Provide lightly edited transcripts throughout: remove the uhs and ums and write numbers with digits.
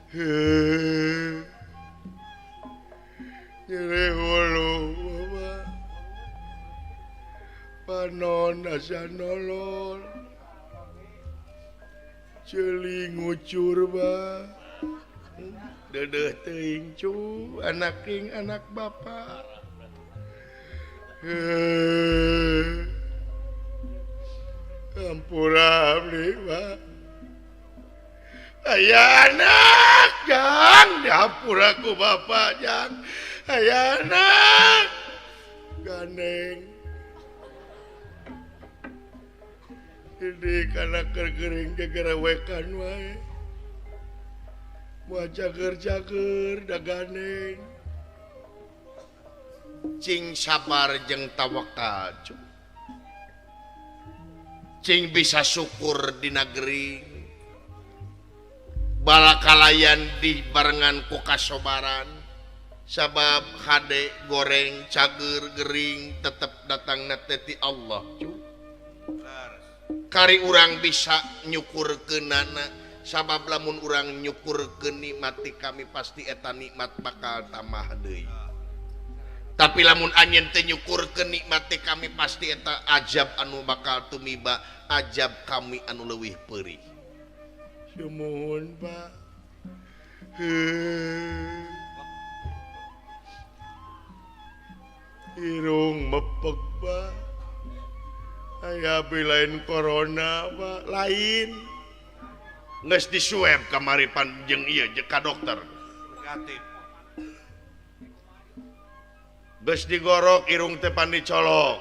Heuh. Nyeri hulu Bapak. Panon asa nolol. Ceuli ngucur ba. Dedeh teuing cu anak king anak bapak. Heuh. Ampura abdi Pak. Aya anak jang dihampura ku bapak jang. Aya anak gandeng. Ini kana keur gering gegerewekan wae. Moal cager-cager da gandeng. Cing sabar jeung tawakal cu. Cing bisa syukur dina gering. Balakalayan dibarengan ku kasobaran. Sabab hade goreng cager gering tetep datangna teh ti Allah cu. Kari urang bisa nyukurkeunana sabab lamun urang nyukurkeun nikmat ti kami pasti eta nikmat bakal tambah deui. Tapi lamun anjeun teu nyukurkeun nikmat ti kami pasti eta azab anu bakal tumiba, azab kami anu leuwih peurih. Sumuhun Pak. Heuh. Irung mepeg Pak. Aya lain corona Pak, lain. Geus disueb kamari pan jeung ieu jeung ka dokter. Negatif. Geus digorok irung teh pan dicolok.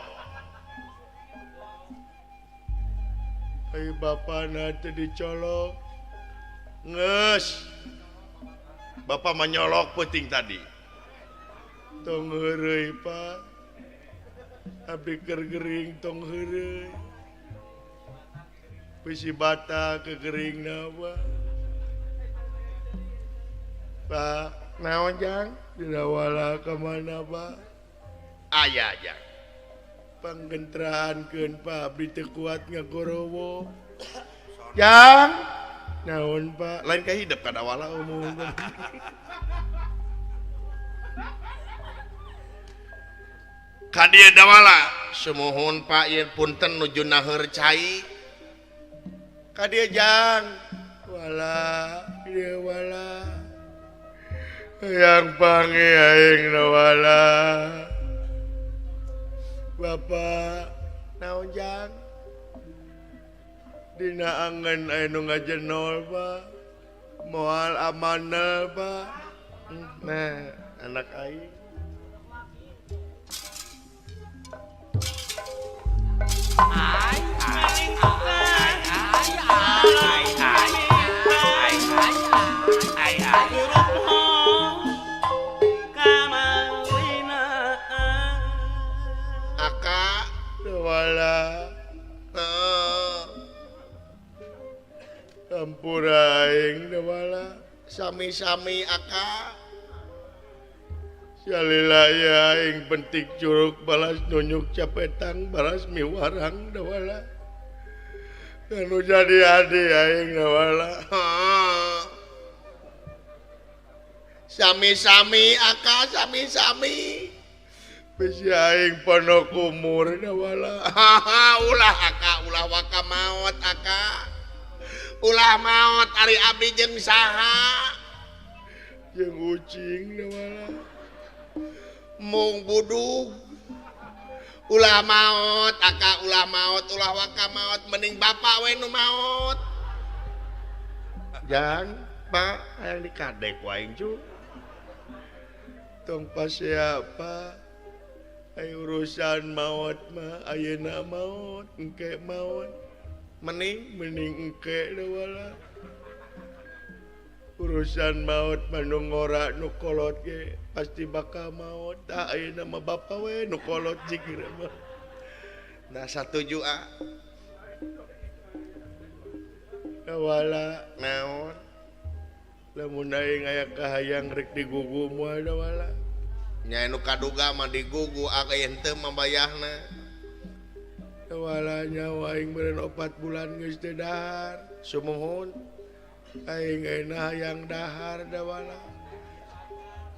Ai bapana teh dicolok. Geus. Bapak mah nyolok peuting tadi. Tong heureuy Pak. Abdi keur gering tong heureuy. Bisi bata kegeringna Pak. Pak, naon jang? Didawala ka mana Pak? Aya jang. Panggentraankeun Pak, abdi teu kuat ngagorowo. Jang, naon Pak? Lain ka hidep ka dawala umum. Ka dieu dawala, sumuhun Pak yen punten nuju naheur cai. Ka dieu jang, wala, dieu wala. Yang pangi aing dawala. Bapak, naon jang? Dina angen aya nu ngajenol Pak. Moal amanel Pak. Nah, anak aing. Ay, ay, ay, ay, ay, ay, ay, ay, ay. Aka wala ampura aing wala sami-sami aka salila ya aing bentik curug balas nunjuk capetang balas miwarang dawala anu jadi adi aing dawala. Sami-sami aka sami-sami bisi aing ponok umur dawala. Ulah aka ulah waka maot aka ulah maot ari abdi jeung saha jeung ucing dawala mung budug ulah maot aka ulah maot ulah waka maot mending bapak we nu maot jang Pak hayang dikadek wae cu tong pasea Pak ayo urusan maot mah ayeuna maot engke maot mending mending engke dawala urusan maot mah nu ngora nu kolot ge pasti bakal maot tah ayeuna mah bapa we nu kolot jigir mah. Nah satuju a dawala naon lamun aing aya kahayang rek digugu moal dawala nya nu kaduga mah digugu aya henteu mah bayahna dawala nyawa aing meureun 4 bulan geus teu dahar sumuhun. Aing enak yang dahar dawala.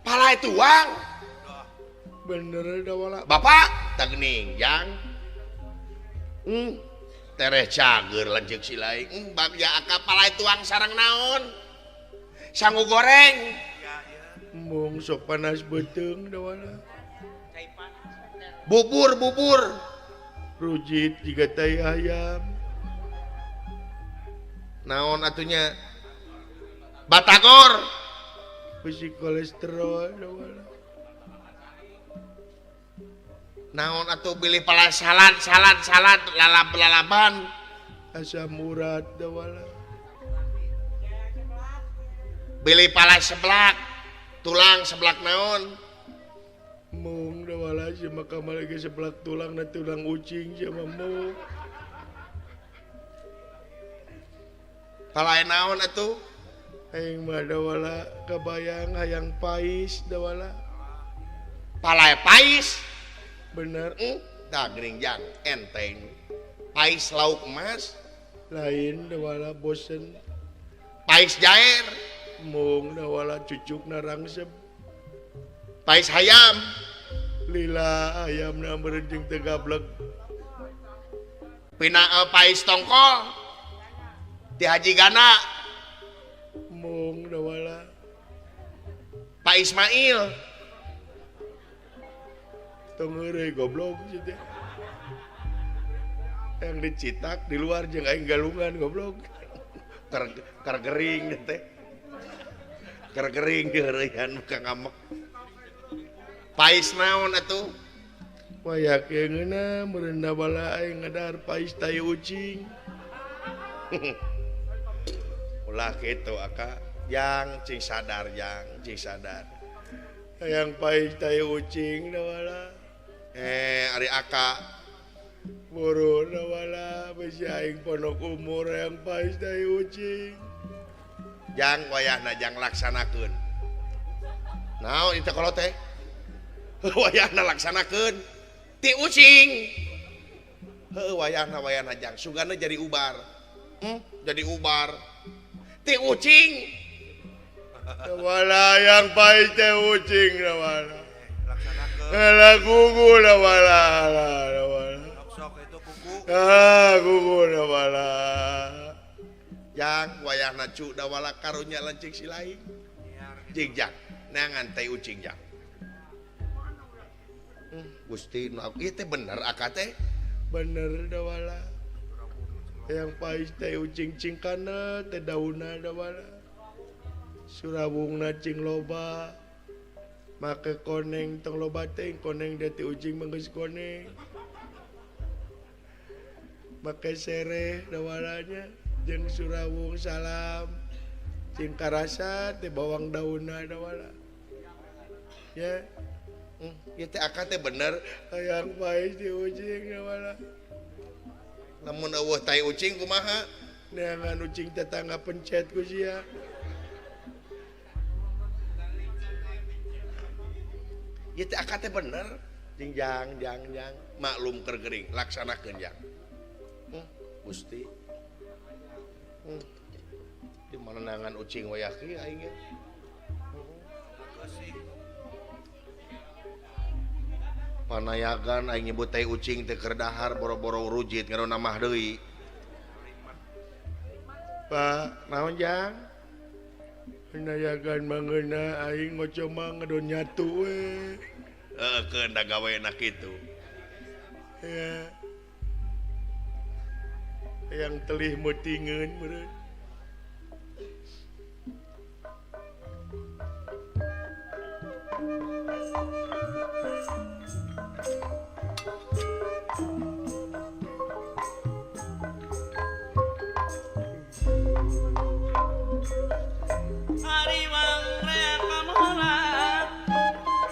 Palai tuang. Bener dawala. Bapak tagning jang. Tereh cager lanceuk si lain. Bagja aka palai tuang sareng naon? Sangu goreng. Mung sok panas beuteung dawala. Bubur bubur. Rujit jiga tai ayam. Naon atunya? Batagor. Bisi kolesterol dawala. Naon atuh bilih pala salad salad salad lalab lalaban asam urat dawala. Bilih pala seblak tulang seblak naon? Mung dawala si maka lagi seblak tulang na tulang ucing sama mung. Pala naon atuh? Aing mah dawala kebayang hayang pais dawala. Pala pais? Bener, dah gering jang enteng. Pais lauk emas lain dawala bosen. Pais jair mung dawala cucuk narangsep. Pais hayam lila ayamna meureun jeung teu gablek. Pina pais tongkol ti Haji Gana mung dawala. Pak Ismail tong heureuy goblok sih teh. Yang dicitak di luar jeung aing galungan goblok. Ker gering teh. Ker gering heureuyan ka ngamek. Pais naon atuh? Wayak ngeuna meureun dawala aing ngadahar pais tai ucing. Ulah kitu aka, jang cing sadar jang, cing sadar. Hayang pais tai ucing dawala. Ari aka buru dawala bisi aing pondok umur hayang pais tai ucing. Jang wayahna jang laksanakeun. Naon ieu teh kolot teh? Wayahna laksanakeun ti ucing. Heuh wayahna wayahna jang sugana jadi ubar. Jadi ubar. Ti ucing. Dawala yang pais teh ucing dawala. Laksanakeun. Lah kuku dawala dawala. Sok itu kuku. Ah kuku dawala. Jang wayahna cu dawala karunya lanceuk si lain. Jing jang neangan teh ucing jang. Gusti nu ieu teh bener aka teh? Bener dawala. Yang pais teh ucing cingkana teh daunna dawala. Surawungna cing loba. Make koneng tong loba teh koneng da ti ucing mah geus koneng. Make sereh dawalanya jeung surawung salam. Cing karasa teh bawang daunna dawala. Ya. Ieu teh aka teh bener hayang pais ti ucing dawala. Lamun eueuh tai ucing kumaha? Neangan ucing tetangga pencet ku sia. Ieu teh aka teh bener. Jing jang jang jang maklum keur gering laksanakeun jang. Gusti. Di mana neangan ucing wayah kieu aing ge. Panayagan aing nyebut tai ucing teh keur dahar boro-boro rujit ngaron namah deui. Pak, naon jang? Panayagan mangeuna aing ngoco mah ngedon nyatu we. Heuh keun da gawena kitu. Ya. Yang telih meutingeun meureun. Hariwang rea kamola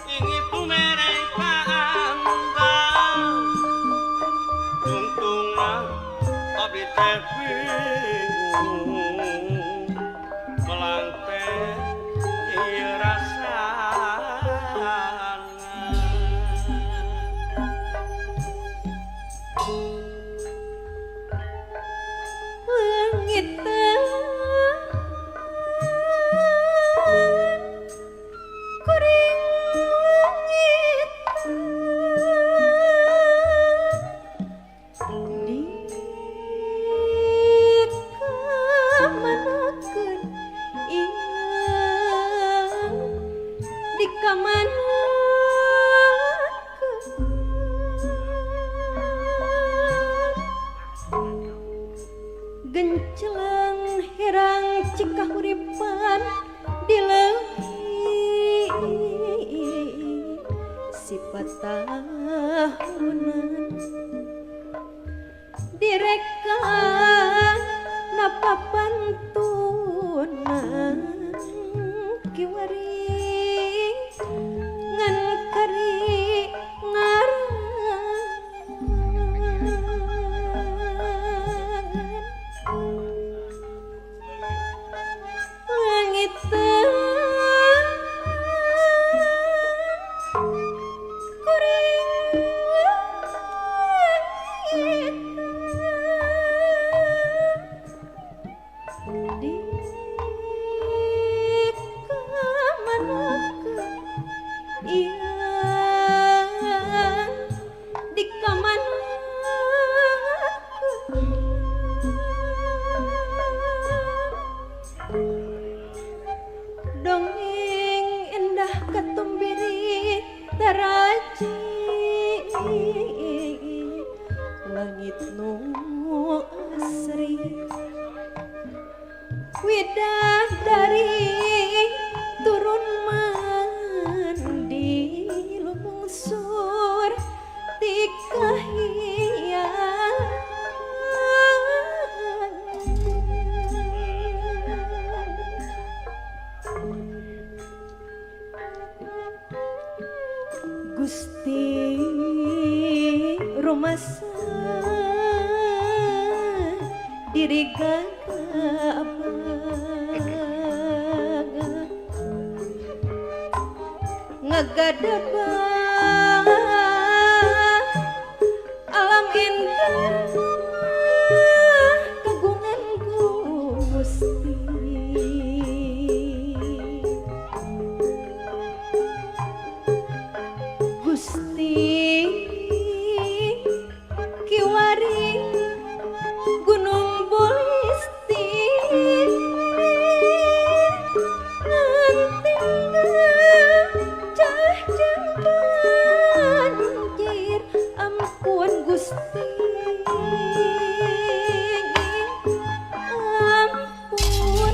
ingin pumereng paandang tungtungna abdi teh bingung. kamana gencelang herang cikahuripan dileuwi sifat tahunan direkan napa pantunan kiwari ngan kari ngarang langit kuring langit di kamanakeun ieu di kamanakeun dongeng endah katumbiri taraji langit nu asri widadari turun mandi lungsur ti kahyangan. Gusti rumasa diri gagabah ngagadabah alam indah kagungan Gusti. Gusti kiwari gunung bulisti cah banjir ampun Gusti ampun.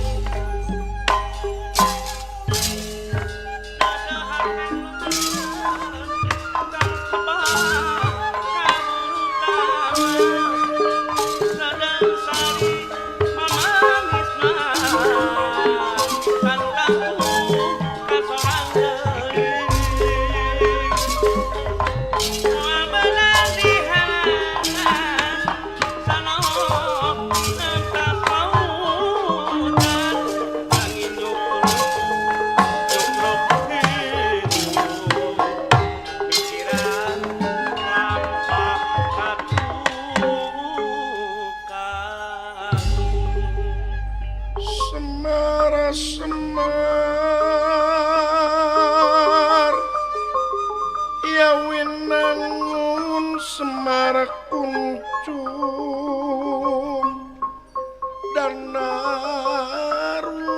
Semar semar ya winangun semar kuncung dan narulung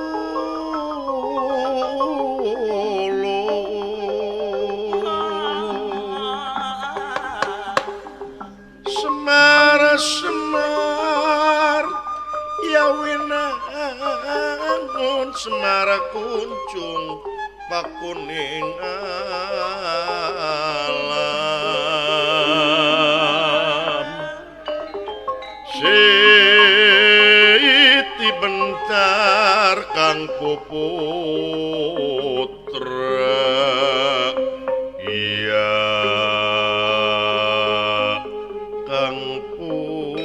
semar semar ya winangun semar kuncung pakuning alam Siti Bentar kang putra iya kang putra.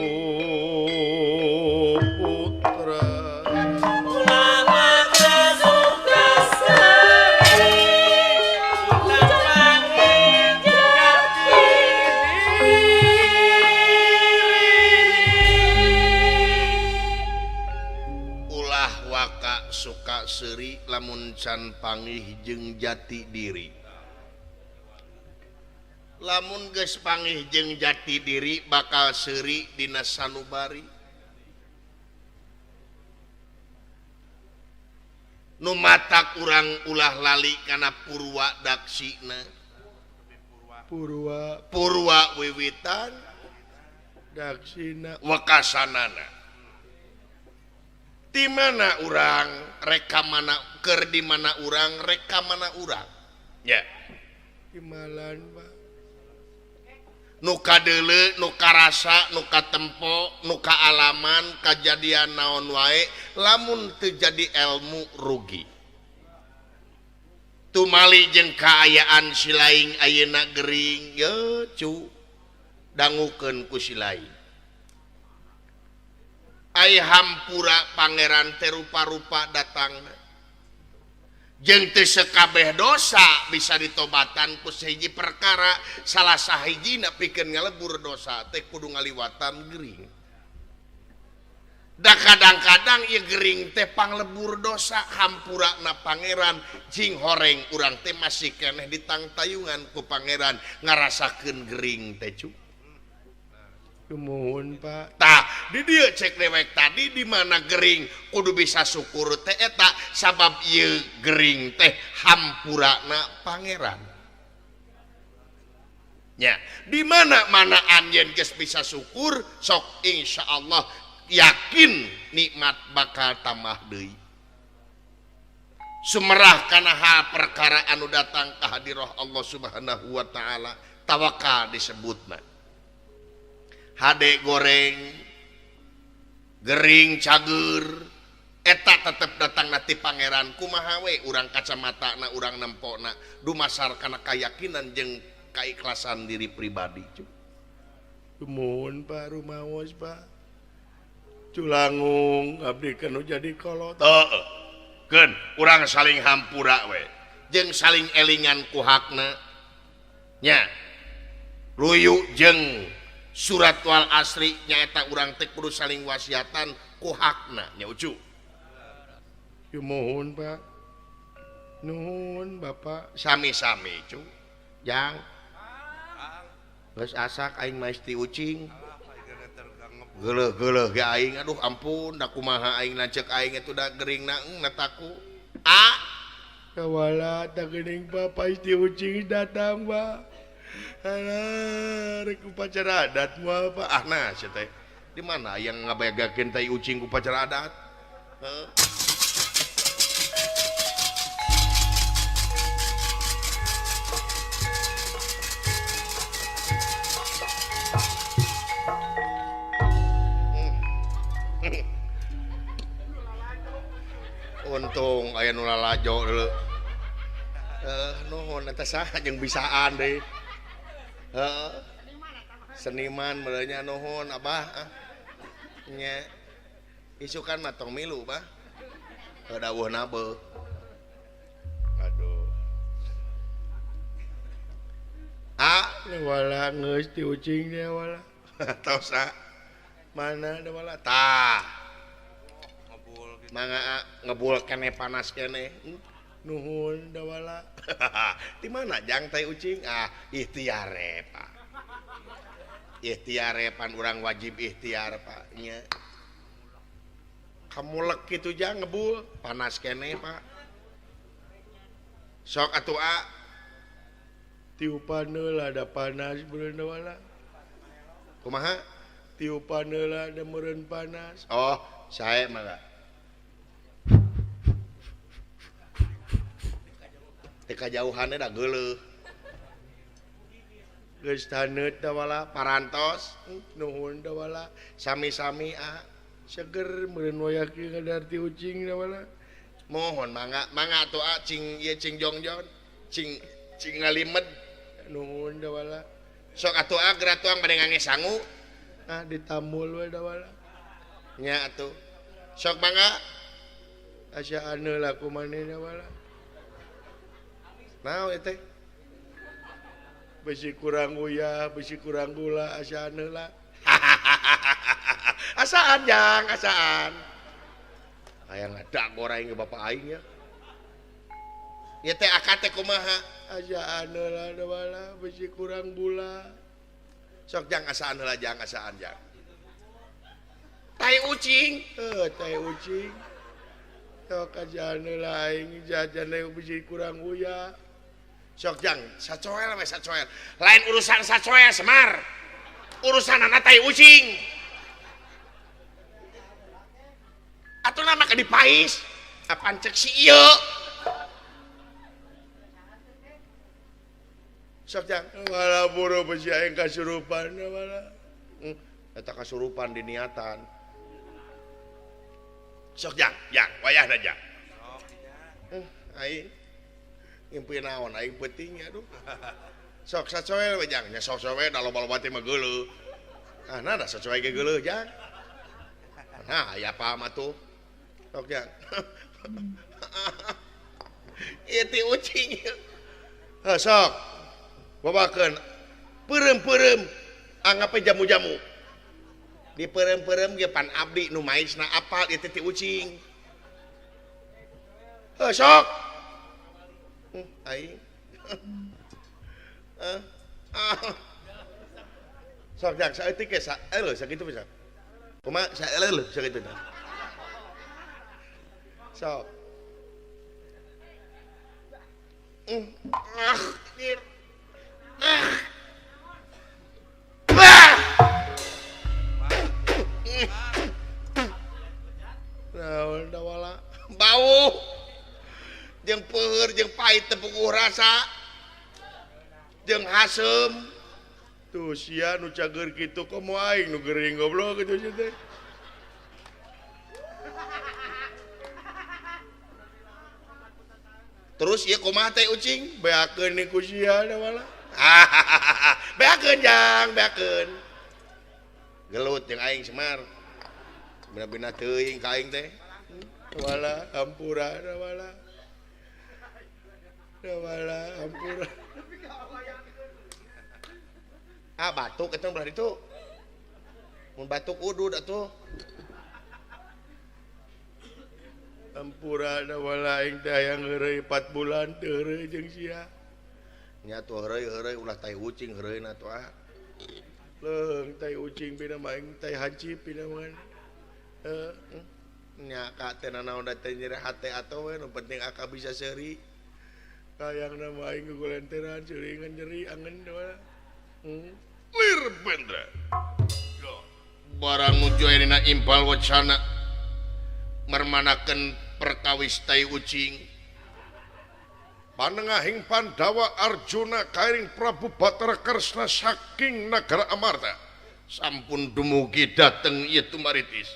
Ulah waka suka seuri lamun can panggih jeung jati diri. Lamun geus panggih jeung jati diri bakal seuri dina sanubari. Nu matak urang ulah lali kana purwa daksina. Purwa purwa wiwitan daksina wekasanana. Di mana urang reka mana keur di mana urang reka mana urang. Ya. Himalan Pak. Nu kadeuleu, nu karasa, nu katempo, nu kaalaman, kajadian naon wae, lamun teu jadi ilmu rugi. Tumali jeung kaayaan si laing ayeuna gering, ye cu, dangukeun ku si laing. Ai hampura pangeran teh rupa-rupa datangna. Jeung teu sakabeh dosa bisa ditobatan ku sahiji perkara, salah sahijina pikeun ngalebur dosa teh kudu ngaliwatan gering. Da kadang-kadang ieu gering teh panglebur dosa hampurana pangeran jing horeng urang teh masih keneh ditangtayungan ku pangeran ngarasakeun gering teh cu. Nuhun Pak. Tah di dieu cek dewek tadi di mana gering kudu bisa syukur teh eta sabab ieu gering teh hampurana pangeran. Nya, di mana mana anjeun geus bisa syukur sok insyaallah yakin nikmat bakal tambah deui. Sumerah kana hal perkara anu datang ka hadirah Allah Subhanahu wa taala tawakal disebutna. Hade goreng gering cager eta tetep datang na ti pangeran kumaha we urang kacamatana urang nempona dumasar kana kayakinan jeung kaikhlasan diri pribadi. Nuhun Pak rumaos Pak. Culangung abdi kanu jadi kolot. Heeh. Keun urang saling hampura we jeung saling elingan ku hakna. Nya. Ruyu jeung surat wal asri nyaeta urang teh kudu saling wasiatan ku hakna nya ucu. Nuhun Pak. Nuhun Bapak. Sami-sami cu. Jang. Geus asak aing mah ti ucing. Geuleuh-geuleuh ge aing aduh ampun da kumaha aing lanceuk aing eta da geringna nataku. A. Kawala ta geuning Bapak ti ucing datang Pak. Alah, rek upacara adat moal Pak. Ah nah sia teh. Di mana yang ngabayagakeun tai ucing ku upacara adat? Heuh. Untung aya nu lalajo deuleu. Nuhun eta saha jeung bisaan deui. Heeh. Seniman merenya nuhun abah ah. Nya. Isukan mah tong milu bah. Dawuh nabe. Aduh. Ah, wala geus ti ucing nya wala. Tos ah. Mana da wala tah. Ngebul gitu. Mangga ngebul keneh panas keneh. Nuhun dawala. Di mana jang tai ucing? Ah, ikhtiare Pak. Ikhtiare pan urang wajib ikhtiar Pak nya. Kamulek kitu jang ngebul panas keneh Pak. Sok atuh a. Tiupan heula da panas meureun dawala. Kumaha? Tiupan heula da meureun panas. Oh, sae mangga. Kajauhannya dah geuleuh. Geus taneut dawala parantos nuhun dawala sami-sami ah seger meureun wayah kieu ngadar ti ucing dawala. Mohon mangga mangga atuh ah cing ieu cing jongjon cing cing ngalimed nuhun dawala. Sok atuh ah geura tuang bade ngange sangu ah ditamul we dawala. Nya atuh. Sok mangga asa anu lah kumaneh dawala. Naon teh? Besi kurang uyah, besi kurang gula, asaan heula. Asaan jang, asaan. Hayang ngadak aing ke bapak aing nya. Ieu teh akad teh kumaha? Asaan heula dawala, besi kurang gula. Sok jang asaan heula jang, asaan jang. Tai ucing, heuh tai ucing. Sok aja aing jajan bisi kurang uya. Sok jang sacoel we sacoel. Lain urusan sacoel Semar. Urusan anak tai ucing. Atuh nama ke dipais. Apaan cek si ieu? Sok jang wala buru bisi aing kasurupan wala. Eta kasurupan diniatan. Sok jang, jang, wayahna jang. Aing ngimpi naon aing peuting aduh. Sok sacoel we jang, nya sok we da loba-loba teh mah geuleuh. Ah nah da sacoel ge geuleuh jang. Nah aya apa mah tuh. Sok jang. Ieu ti ucing. Heuh sok. Bawakeun peureum-peureum anggap jamu-jamu. Di peureum-peureum ge pan abdi nu maisna apal ieu teh ti ucing. Heuh sok. Aing. Sok jang saeutik ge saeuleuk sakitu bisa. Kumaha saeuleuk sakitu tah. Sok. Ah, ah. Naon dawala bau jeung peueur jeung pahit teu puguh rasa jeung haseum tuh sia nu cager kitu komo aing nu gering goblok kitu sia teh. Terus ieu kumaha teh ucing beakeun ni ku sia dawala. Beakeun jang beakeun gelut jeung aing Semar. Bina-bina teuing ka aing teh. Wala hampura wala. Wala hampura. Ah batuk eta belah ditu. Mun batuk udud atuh. Hampura wala aing teh hayang heureuy 4 bulan teu heureuy jeung sia. Nya atuh heureuy-heureuy ulah tai ucing heureuyna atuh ah. Leung tai ucing pina mah aing tai hancip pina mah. Nya ka teh nanaon da teh nyeri hate atuh we nu penting aka bisa seuri. Hayangna mah aing gogolenteran seuri ngan nyeri angen wala. Lir bendra. Barang nuju dina impal wacana mermanakeun perkawis tai ucing. Panengahing Pandawa Arjuna kairing Prabu Batara Kresna saking nagara Amarta. Sampun dumugi dateng ieu tumaritis.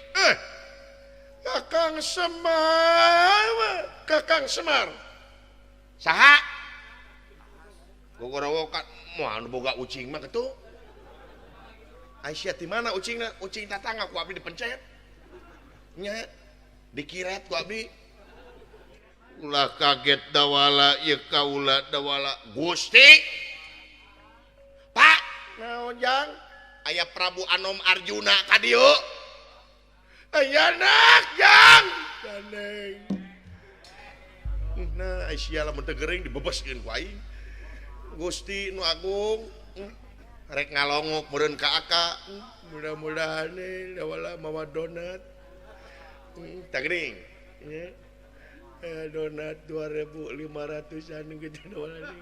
Kakang Semar, Kakang Semar. Saha? Gogorowokan moal nu boga ucing mah kitu. Aisyah di mana ucingna? Ucing tatangga ku abdi dipencet. Nya dikiret ku abdi. Ulah kaget dawala ieu kaula dawala. Gusti. Pak, naon jang? Aya Prabu Anom Arjuna ka dieu. Aya anak jang. Gandeng. Nah, Aisyah lamun teu gering dibebeskeun ku aing. Gusti nu agung rek ngalongok meureun ka aka. Mudah-mudahan dawala mawa donat. Tah geuning. Donat 2.500-an gitu dawala nih.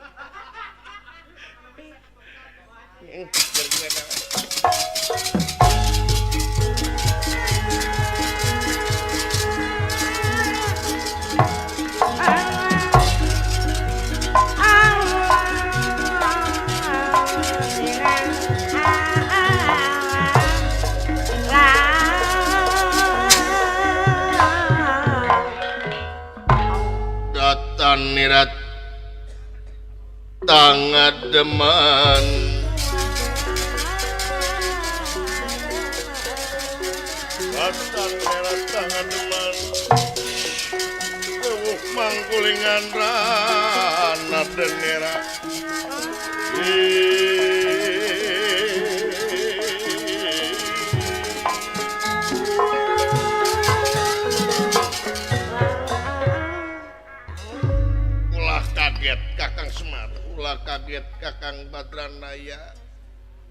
Datan nirat tangademan Datan nirat tangademan Lewuh mangkulingan rana denera. Ulah kaget Kakang Semar, ulah kaget Kakang Badranaya.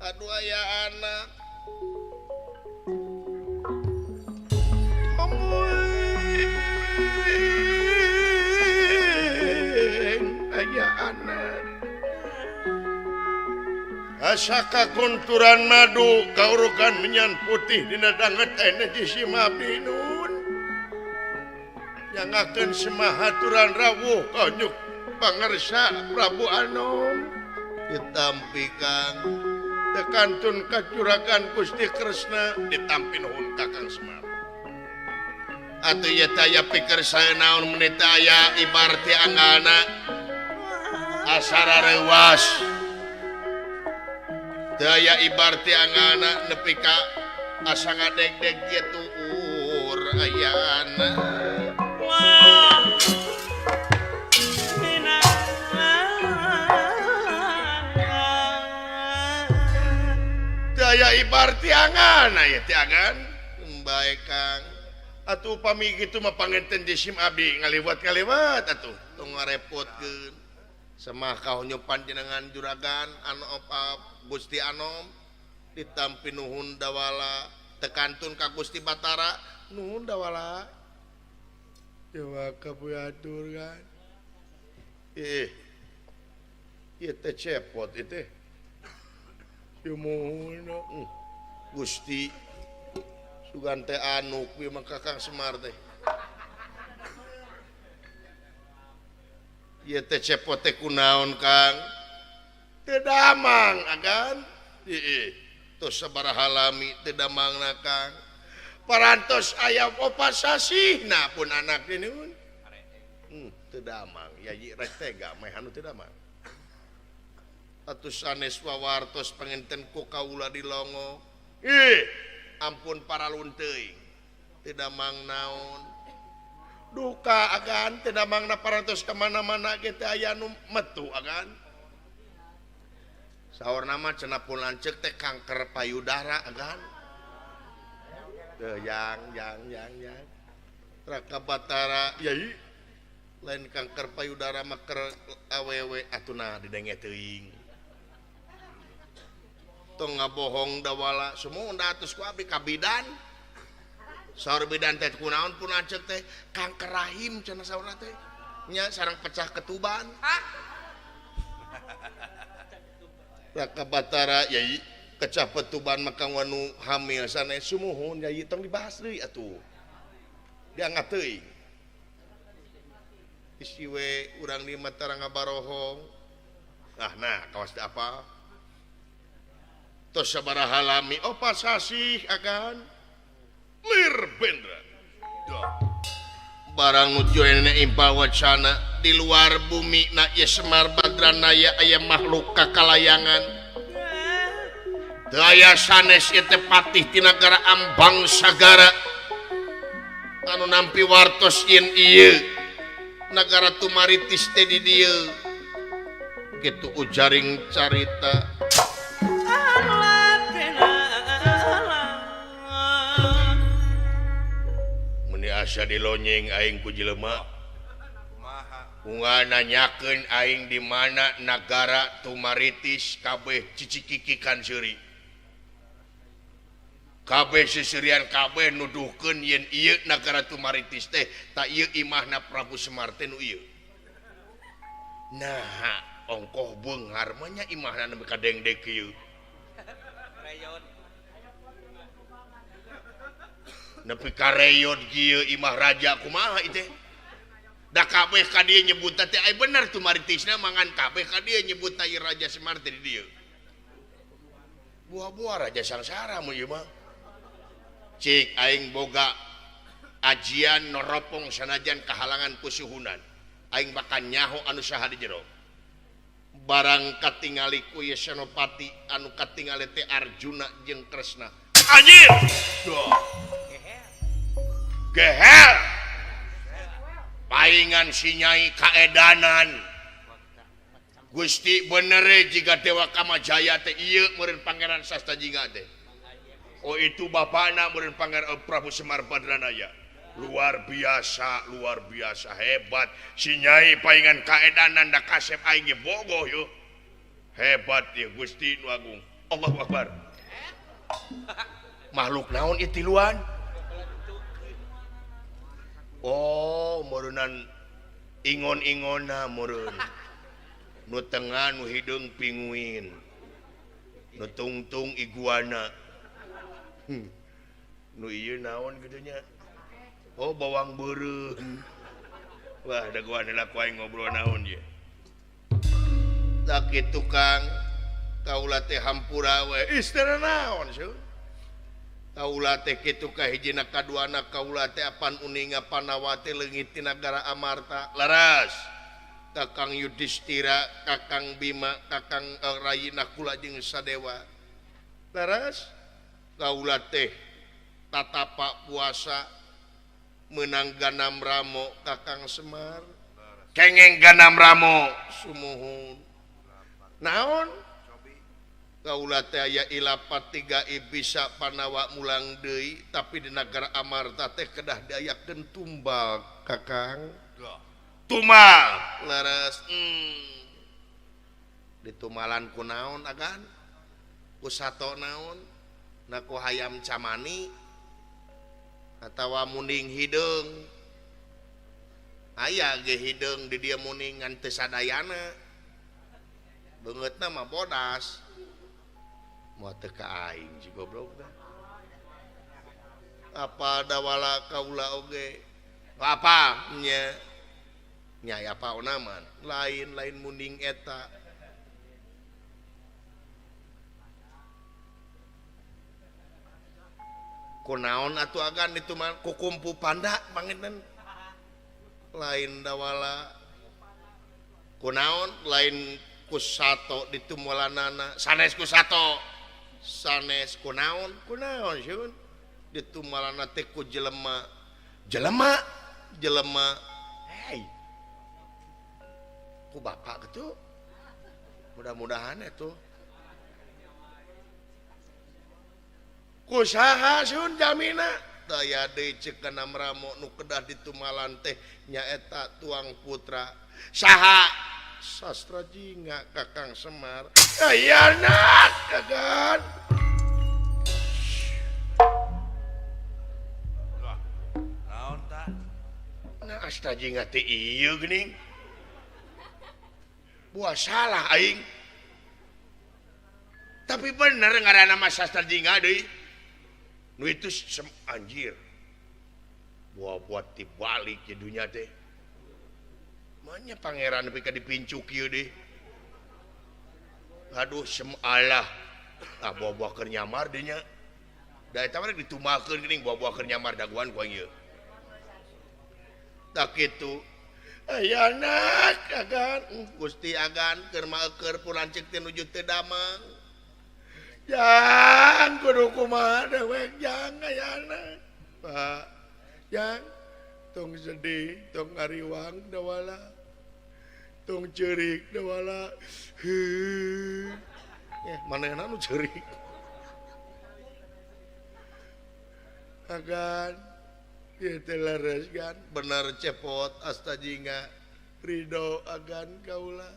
Aduh aya anak. Amuy. Asa kakunturan madu kaurukan menyan putih dina danget energi si abdi nun. Nyangakeun semahaturan rawuh konyuk pangersa Prabu Anom. Ditampi Kang. Tekantun kacuragan Gusti Kresna ditampi nuhun Kakang Semar. Atuh ieu teh aya pikir saya naon meuni teh aya ibarti anggalna asara reuwas. Teu aya ibarti anggalna nepi ka asa ngadegdeg ieu tuur ayana. Teu aya ibarti anggalna ieu teh agan. Bae Kang. Atuh upami kitu mah pangenten jisim abdi ngaliwat-ngaliwat atuh tong ngarepotkeun. Semah kahonyo panjenengan juragan anu Gusti Anom ditampi nuhun dawala tekantun ka Gusti Batara nuhun dawala. Dewa kabuyatur kan. Ieu teh cepot ieu teh. Ieu muhun Gusti sugan teh anu kuwi mah Kakang Semar teh. Ieu teh cepot teh kunaon Kang? Teu damang agan. Ieu tos sabaraha lami teu damangna Kang. Parantos aya opat sasihna pun anak teh nuhun. Teu damang yayi rek tega meh anu teu damang. Atuh sanes wawartos pangenten ku kaula dilongo. Ih ampun para lunteuing teu damang naon duka agan teu damangna parantos ka mana-mana ge teh aya nu metu agan. Saurna mah cenah pun lanceuk teh kanker payudara agan. Teu yang yang yang yang Raka Batara yai lain kanker payudara mah keur awewe atuh nah didenge teuing. Tong ngabohong dawala semua atus ku abdi ka bidan. Saur bidan teh kunaon pun lanceuk teh kanker rahim cenah saurna teh nya sareng pecah ketuban. Raka Batara yai kecah petuban maka wanu hamil sanes sumuhun yai tong dibahas deui atuh. Dianggap teuing. Isi we urang di mata ngabarohong. Ah nah kawas teu apa. Tos sabaraha lami opat sasih agan lir bendra. Barang nuju ene impal wacana di luar bumi na ye Semar Badranaya aya makhluk kakalayangan. Teu aya sanes ieu teh patih ti nagara Ambang Sagara anu nampi wartos yen ieu nagara Tumaritis teh di dieu. Kitu ujaring carita. Asa dilonyeng aing ku jelema. Unga nanyakeun aing di mana nagara Tumaritis kabeh cicikikikan seuri. Kabeh seserian kabeh nuduhkeun yen ieu nagara Tumaritis teh ta ieu imahna Prabu Semar teh nu ieu. Nah, ongkoh beunghar mah nya imahna nepi ka dengdek kieu. Nepi ka reyod kieu imah raja kumaha ieu teh. Da kabeh ka dieu nyebutna teh ai bener Tumaritisna mangan kabeh ka dieu nyebutna ieu Raja Semar teh di dieu. Buah-buah raja sangsara mun ieu mah. Cik aing boga ajian noropong sanajan kahalangan kusuhunan. Aing bakal nyaho anu saha di jero. Barang katingali ku ieu Senopati anu katingali teh Arjuna jeung Kresna. Anjir. Duh. Gehel paingan sinyai kaedanan Gusti bener jika Dewa Kamajaya teh ieu meureun Pangeran Sasta Jingga teh. Oh itu bapana meureun Pangeran Prabu Semar Badranaya. Luar biasa hebat sinyai paingan kaedanan da kasep aing ge bogoh yeuh. Hebat ieu Gusti nu Agung. Allahu Akbar. Makhluk naon ieu tiluan? Oh, meureunnan ingon-ingonna meureun. Nu tengah nu hideung pinguin. Nu tungtung iguana. Nu ieu naon kitu nya? Oh bawang beureum. Wah dagoan heula ku aing ngobrol naon ieu. Tak kitu Kang, kaula teh hampura we. Istana naon seuh? Kaula teh kitu ka hijina kaduana kaula teh apan uninga panawate leungit ti nagara Amarta. Laras. Kakang Yudhistira, Kakang Bima, Kakang Rayi Nakula jeung Sadewa. Laras. Kaula teh tatapa puasa menang ganam ramo Kakang Semar. Kengeng ganam ramo sumuhun. Naon? Kaula teh aya ilapat tiga bisa panawa mulang deui tapi di nagara Amarta teh kedah diayakeun tumbal Kakang. Tumbal leres. Ditumalan ku naon agan? Ku sato naon? Na ku hayam camani atawa munding hideung. Aya ge hideung di dieu muning ngan teu sadayana. Beungeutna mah bodas. Moal teu ka aing si goblok teh. Apa dawala kaula oge? Apa nya? Nya aya paonaman, lain-lain munding eta. Kunaon atuh agan itu mah kukumpu panda panginten. Lain dawala. Kunaon lain ku sato ditumulanana, sanes ku sato. Sanes kunaon, kunaon sieun ditumalana teh ku jelema. Jelema, jelema. Hei. Ku bapak gitu. Mudah-mudahan itu. Ku saha sieun jamina? Daya deui ceuk kana ramo nu kedah ditumalan teh nyaeta tuang putra. Saha? Sastra Jingga Kakang Semar. Ayana kagan. Naon tah? Nah Astra Jingga teh ieu geuning. Buah salah aing. Tapi bener ngaranna mah Sastra Jingga deui. Nu itu anjir. Buah buat dibalik di dunya teh. Manya pangeran nepi ka dipincuk ieu deh. Aduh semalah. Ah buah-buah keur nyamar deui nya. Da eta mah ditumalkeun geuning buah-buah keur nyamar daguan ku aing ieu. Tak kitu. Ayana agan Gusti agan keur maeukeun pun lanceuk teh nuju teu damang. Jang kudu kumaha dewek jang ayana. Pak, jang tong sedih, tong ngariwang dawala. Tong ceurik dawala. Heuh. Manehna nu ceurik. Agan ieu teh leres gan, bener cepot Asta Jingga ridho agan kaula.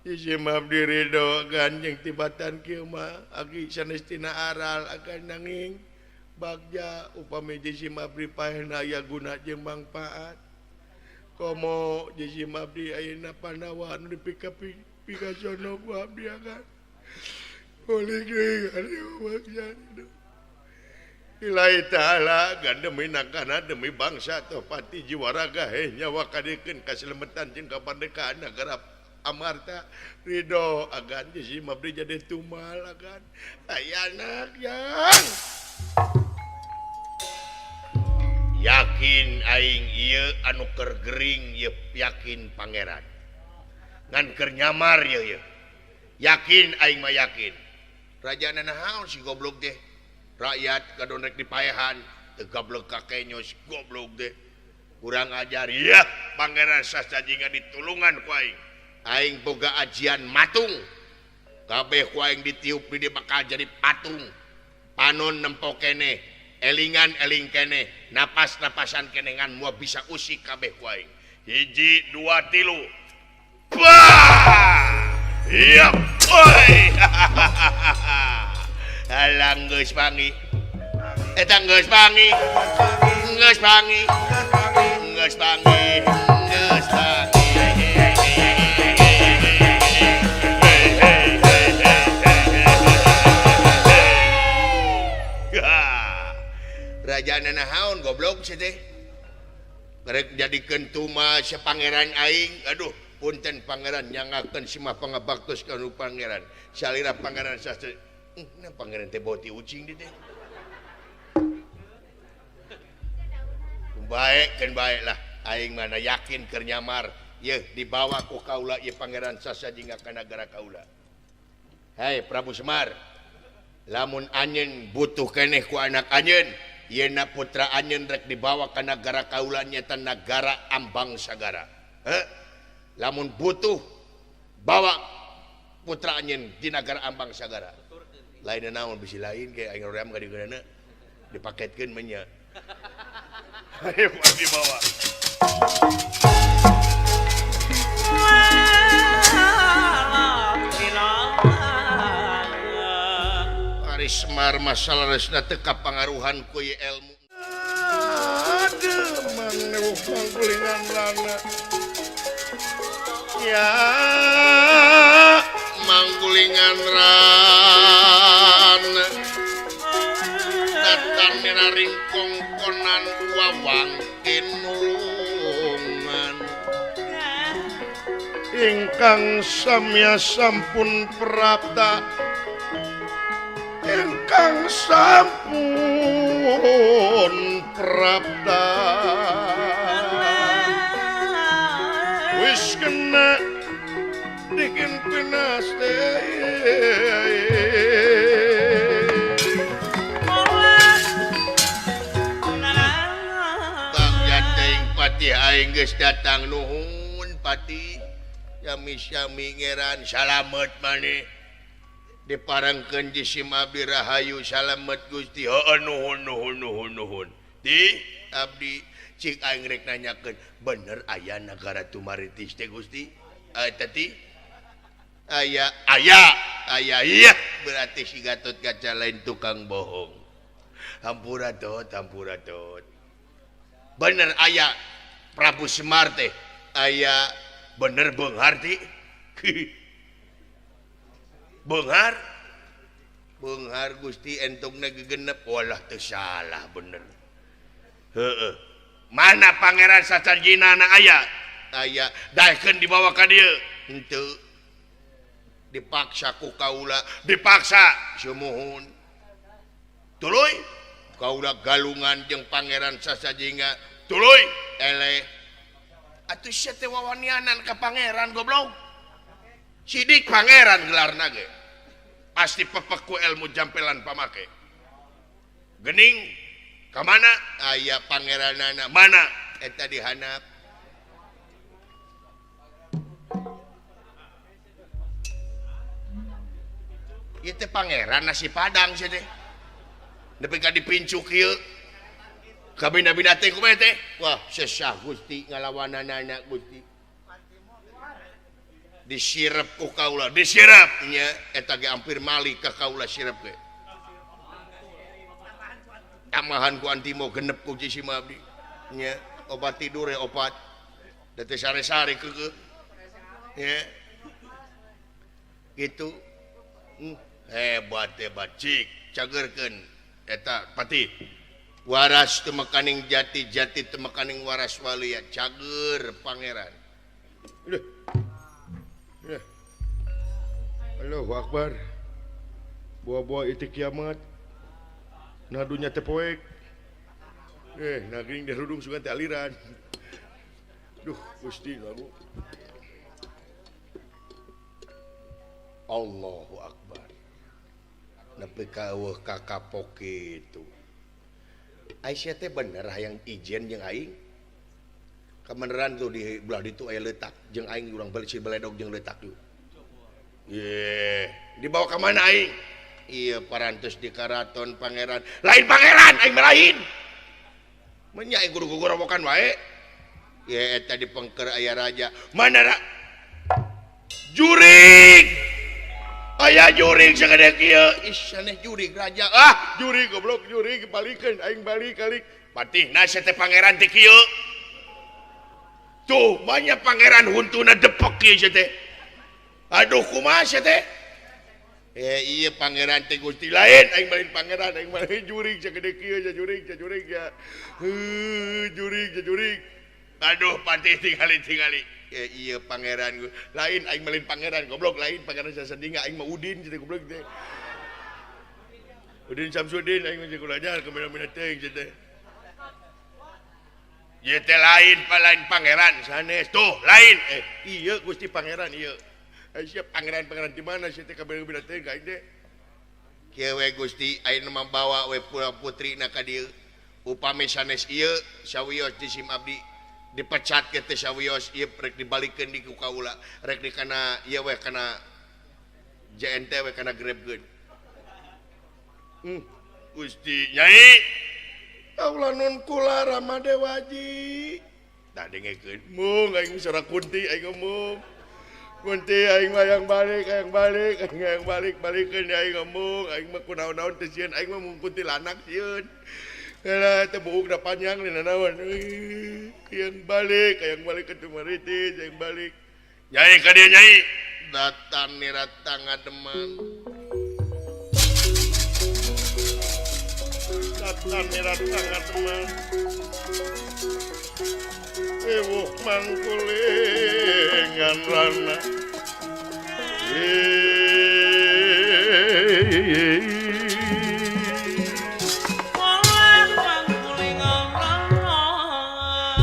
Ieu mah abdi ridho agan jeung tibatan kieu mah agi sanes tina aral agan nanging bagja upami jisi mabdi paehna aya guna jeung mangpaat. Komo jisi mabdi ayeuna Pandawa nu dipika-pikasono ku abdi agan. Boleh deui bagja. Ilahi ta'ala gan demi nagara demi bangsa tohpati jiwa raga heh nyawa kadikeun kaselemetan jeung kapardekaan nagara Amarta ridho agan jisi mabdi jadi tumal agan aya anak yang yakin aing ieu anu keur gering ieu yakin pangeran ngan keur nyamar ieu ieu yakin aing mah yakin rajana naon si goblok teh rakyat kadon rek dipaehan teu gablek ka kenyos goblok teh kurang ajar ieu pangeran Sastra Jingga ditulungan ku aing. Aing boga ajian matung kabeh ku aing ditiup di bakal jadi patung panon nempo keneh elingan eling keneh napas napasan kenengan moal bisa usik kabeh ku aing 1 2 3 bah iya oi halang geus pangi eta geus pangi geus pangi geus pangi geus pangi. Hey, hey, hey, hey, hey, hey. sia teh. Rek jadikeun tumas sia pangeran aing. Aduh, punten pangeran nyangakeun simah pangabaktos ka nu pangeran. Salira pangeran sastra. Nah pangeran teh boti ucing di teh. Baik kan baik lah. Aing mana yakin keur nyamar. Yeuh dibawa ku kaula ieu pangeran Sasajinga ka nagara kaula. Hei Prabu Semar, lamun anjeun butuh keneh ku anak anjeun, yeuna putra anjeun rek dibawa ka nagara kaula nyaeta nagara Ambang Sagara. Heh. Lamun butuh bawa putra anjeun di nagara Ambang Sagara. Lain naon bisi lain ge aing hoream ka digeunana dipaketkeun mah nya. Ayo dibawa. Ari Semar masalah resna teu kapangaruhan ku ieu ilmu. Aduh, mangneuh manggulingan rana. Ya, manggulingan rana. Tatan minaring kongkonan wawang tinulungan. Ingkang samya sampun prapta, ingkang sampun prapta, wis kena dikin pinaste. Bagja teuing patih aing geus datang nuhun patih. Sami-sami ngeran salamet maneh. Diparengkeun jisim abdi rahayu salamet Gusti. Heuh nuhun nuhun nuhun nuhun. Di abdi cik aing rek nanyakeun bener aya nagara Tumaritis teh Gusti? Eta ti aya aya aya iya berarti si Gatot Kaca lain tukang bohong. Hampura tot hampura tot. Bener aya Prabu Semar teh aya bener beunghar ti. Beunghar beunghar Gusti entungna gegenep walah teu salah bener. Heueuh. Mana pangeran Sasajinana aya? Aya daekeun dibawa ka dieu. Henteu. Dipaksa ku kaula, dipaksa sumuhun. Tuluy kaula galungan jeung pangeran Sasajinga. Tuluy eleh. Atuh sia teh wawanianan ka pangeran goblok. Sidik pangeran gelarna ge. Pasti pepek ku ilmu jampelan pamake. Gening ka mana? Aya pangeranana. Mana? Eta dihanap. Ieu teh pangeran nasi padang sia teh. Nepi ka dipincu kieu. Kabina-bina teh kumaha teh? Wah, sesah Gusti ngalawananana Gusti. Disirep ku kaula, disirep nya eta ge hampir mali ka kaula sirep ge. Tamahan ku antimo genep ku jisim abdi. Nya obat tidur ya obat. Da teh sare-sare keukeuh. Nya. Gitu. Hebat hebat cik cagerkeun eta patih. Waras temekaning jati, jati temekaning waras walia cager pangeran. Aduh. Allahu Akbar. Buah-buah itu kiamat. Nadunya teh poek. Nagring dirudung sugan teh aliran. Duh, Gusti lagu. Allahu Akbar. Nepi ka eueuh ka kapok kitu. Aisyah teh bener hayang ijen jeung aing. Kebeneran tuh di belah ditu aya leutak jeung aing urang balik si beledog jeung leutak yuk. Ye, dibawa ka mana aing? Iya parantos di karaton pangeran. Lain pangeran aing mah lain. Menya aing kudu gugorowokan wae. Ye eta di pengker aya raja. Mana ra? Jurig. Aya jurig sagede kieu. Ih saneh jurig raja. Ah, jurig goblok jurig balikeun aing balik kalik. Patihna sia teh pangeran teh kieu. Tuh banyak pangeran huntuna depek kieu sia teh. Aduh kumaha sia teh? Iya pangeran teh Gusti lain aing balik pangeran aing balik jurig sagede kieu ja jurig ja jurig ja. Heuh jurig ja jurig. Aduh patih tingali-tingali. Iya pangeran lain aing balik pangeran goblok lain pangeran sasadinga aing mah Udin cenah goblok teh. Udin Samsudin aing mah kulajar kemana-mana teuing cenah. Ieu teh lain lain pangeran sanes tuh lain. Iya Gusti pangeran ieu. Siap pangeran-pangeran di mana sih teh kabeh-kabeh teh ka teh. Kieu we Gusti ayeuna mah bawa we putri na ka dieu. Upami sanes ieu sawios di sim abdi dipecat ke teh sawios ieu rek dibalikeun di ku kaula rek di kana ieu we kana JNT we kana grebkeun. Gusti Nyai kaula nun kula Rama Dewaji. Tah dengekeun mung aing sora kunti aing ngomong. Kunti aing mah yang balik aing balik aing yang balik balikeun aing ngomong aing mah kunaon-naon teh sieun aing mah mung kuntilanak sieun. Heula teh buuk da panjang dina naon. Yang balik ke Tumaritis yang balik. Nyai ka dieu Nyai. Datang niratang ngademan. Datang niratang ngademan. Ewuh mangkulingan rana.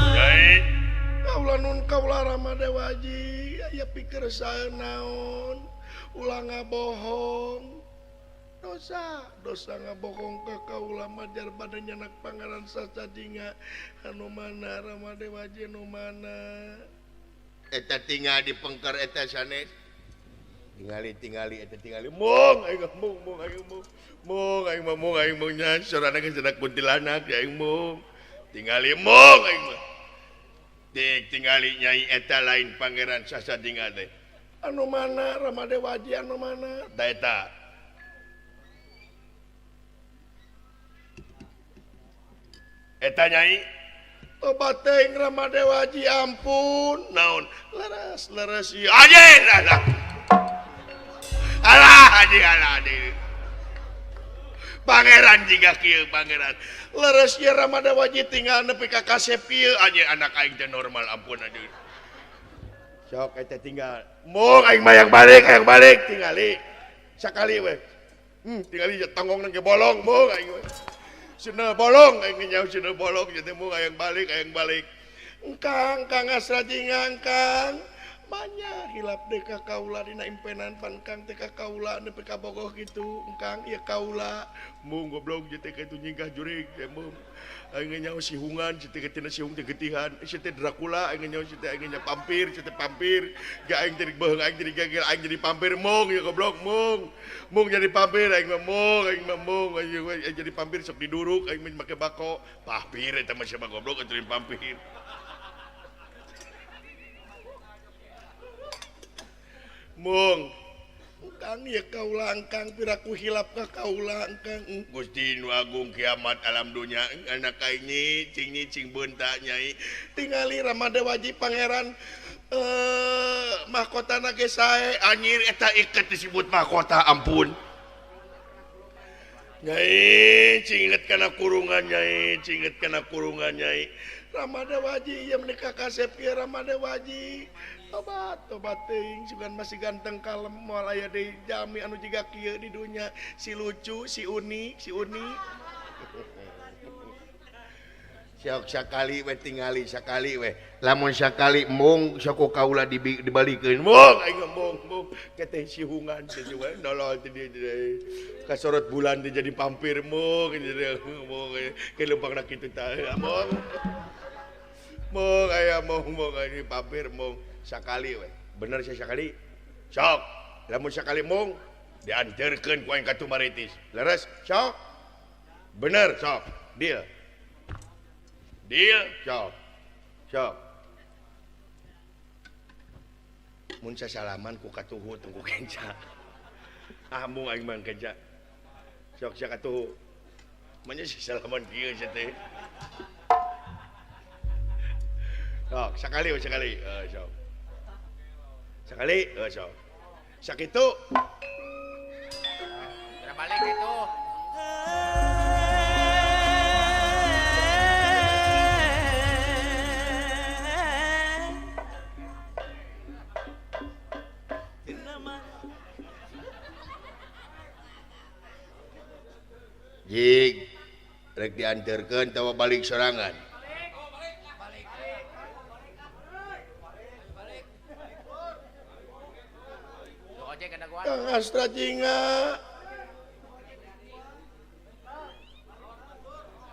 Nyai, kaula nun kaula Rama Dewaji aya pikir sae naon ulah ngabohong. Dosa, dosa ngabohong ka kaula majar badan nyanak pangeran sasajinga anu mana Rama Dewaji anu mana. Eta tinggal di pengker eta sanes. Tingali-tingali eta tingali mung aing mung mung aing mung. Mung aing mah mung aing mung nya sorana geus cenah kuntilanak aing mung. Tingali mung aing mah. Dik tingali Nyai eta lain pangeran sasajinga teh. Anu mana Rama Dewaji anu mana? Da eta. Eta Nyai tobat teuing Rama Dewaji ampun naon leres leres ieu anjing alah alah anjing alah anjing pangeran jiga kieu pangeran leres ieu Rama Dewaji tinggal nepi ka kasep ieu anjing anak aing teh normal ampun anjing sok eta tinggal mung aing mah yang balik tingali sakali we tingali tonggong ge bolong mung aing we sina bolong aing nyaho sina bolong jadi mung hayang balik engkang kang asrajinga engkang banyak hilap deh ka kaula dina impenan pan kang teh ka kaula nepi ka bogoh kitu engkang ieu kaula mung goblok jeung teh kitu nyingkah jurig teh mung aing nyaho sihungan si teh tina sihung teh getihan si teh Dracula aing nyaho si teh aing nya pampir si teh pampir ga aing jadi beuheung aing jadi gagel aing jadi pampir mung ya goblok mung mung jadi pampir aing mah mung aing mah mung aing jadi pampir sok diduruk aing mah make bako pampir eta mah siapa goblok atuh pampir. Mung kang ya kaula engkang piraku hilap ka kaula engkang Gusti nu agung kiamat alam dunya anak aing cing cing beunta Nyai tingali Rama Dewaji pangeran mahkotana ge sae anjir eta iket disebut mahkota ampun Nyai cinget kana kurungan Nyai cinget kana kurungan Nyai Rama Dewaji ieu meuni ka kasep ieu Rama Dewaji tobat tobat teuing sugan masih ganteng kalem moal aya deui jami anu jiga kieu di dunya si lucu si unik si unik sok sakali we tingali sakali we lamun sakali mung sok ku kaula dibalikeun mung aing mung mung keteh sihungan teh we nolol teh dieu kasorot bulan teh jadi pampir mung jadi mung ke lempangna kitu tah mung mung aya mung mung ini pampir mung sakali we bener saya sakali sok lamun sakali mung dianterkeun ku aing ka Tumaritis leres sok bener sok deal deal sok sok mun sasalaman ku katuhu tunggu kenca ah mung aing mah kenca sok sia katuhu manya sasalaman kieu sia teh sok sakali we sakali sok sakali sok sakitu Balik itu. Jig rek diantarkeun tawa balik sorangan. Kang Astra Jingga.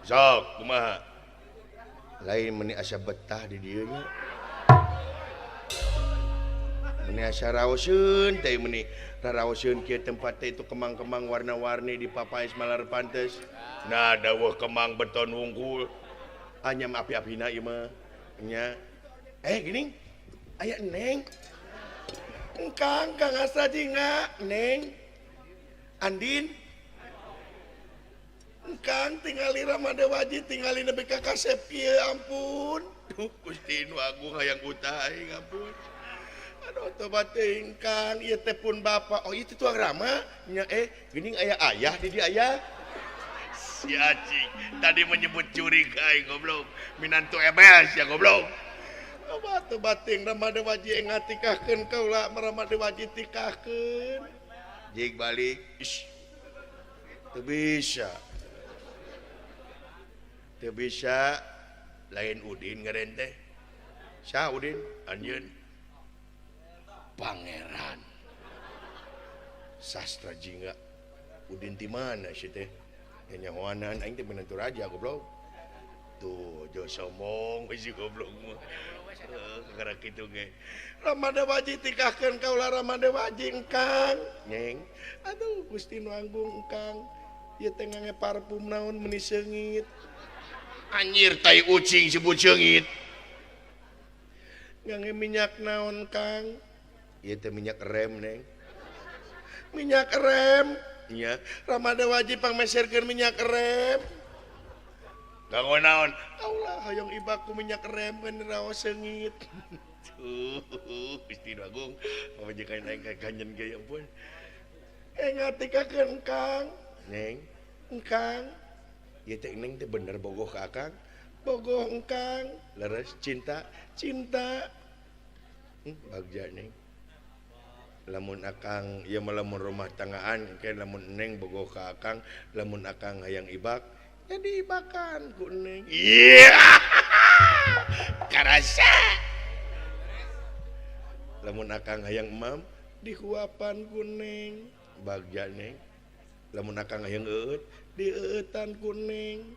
Sok kumaha? Lain meni asa betah di dieu nya. Meni asa raoseun teh meni raraoseun kieu tempat teh itu kemang-kemang warna-warni di papais malar pantes. Nah daweuh kemang beton wungkul. Anyam api-apina ieu mah. Nya. Gini aya Neng. Engkang Kang Astra Jingga, Neng. Andin. Engkang tingali Ramada Waji tingali nepi ka kasep ieu ampun. Duh Gusti nu agung hayang utah aing ampun. Aduh tobat teuing Kang, ieu teh pun bapa. Oh ieu teh tuang Rama nya geuning aya ayah di dieu aya. Si acing tadi menyebut curi ka aing goblok. Minantu ebel sia goblok. Tobat tobat teuing Ramada Waji ngatikahkeun kaula Ramada Waji tikahkeun. Jig balik. Ish. Teu bisa. Teu bisa lain Udin ngaren teh. Saha Udin? Anjeun. Pangeran Sastra Jingga. Udin ti mana sih teh? Nyahoanan aing teh menantu raja goblok. Tuh jo somong si goblok mah. Kakara kitu ge. Ramada Waji tikahkeun kaula Ramada Waji engkang. Nyeng. Aduh Gusti nu Agung engkang. Ieu teh ngange parfum naon meuni seungit. Anjir tai ucing sebut seungit. Ngange minyak naon Kang? Ieu teh minyak rem Neng. Minyak rem. Nya, Ramada Waji pangmeserkeun minyak rem. Kanggo naon? Kaulah hoyong ibak ku minyak rem kan raos seungit. Tuh, Gusti nu Agung, pamajikan aing ka ganjen ge ampun. Ngatikakeun Kang. Neng, engkang. Ieu teh Neng teh bener bogoh ka Akang. Bogoh engkang. Leres cinta, cinta. Bagja Neng. Lamun akang ieu mah lamun rumah tanggaan engke lamun Neng bogoh ka akang, lamun akang hayang ibak, jadi ibakan ku Neng. Iya. Karasa. Lamun akang hayang emam dihuapan ku Neng. Bagja Neng. Lamun akang hayang eueut, dieueutan ku Neng.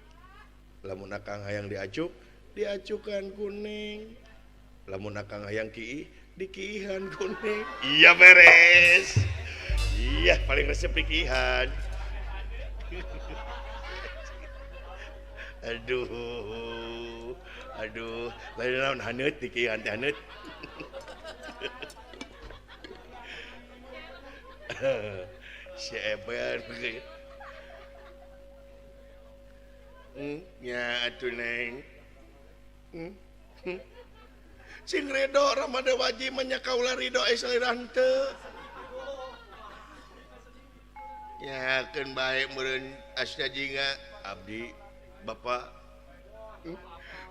Lamun akang hayang diacuk, diacukan ku Neng. Lamun akang hayang kiih, dikiihan ku Neng. Iya beres. Iya paling resep dikiihan. Aduh. Aduh, lain naon haneut dikiihan teh haneut. Si eber. Nya atuh Neng. Sing redo Ramada Waji mah nya kaula ridho eh salira henteu. Nya keun bae meureun Astra Jingga abdi bapa.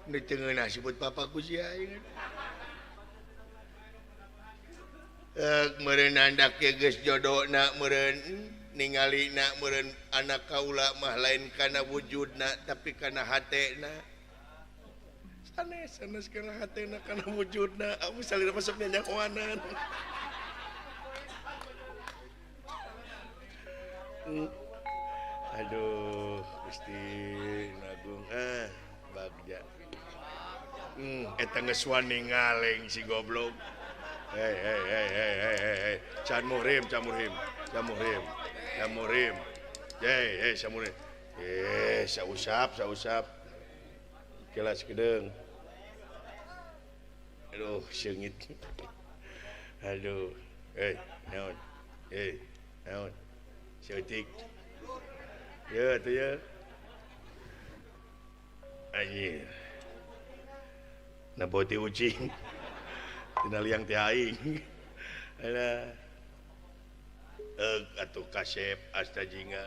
Nu teu ngeunah sebut bapa ku sia aing. Meureun andak ge geus jodona meureun ningalina meureun anak kaula mah lain kana wujudna tapi kana hatena. Sanes sanes kana hatena kana wujudna. Amu salira masuk nyanyahoanan. Aduh Gusti Agung bagja. Eta geus wani ngaleng si goblok. Hei hei hei hei hei hei. Can muhrim, can muhrim, can muhrim, can muhrim. Hei hei can muhrim. Sausap, sausap. Kelas kedeung. Aduh, seungit. Aduh. Hei, naon? Hei, naon? Seutik. Ya, tuh ya. Anjir. Naboti ucing. Tina liang teh aing. Alah. Atuh kasep asta jinga.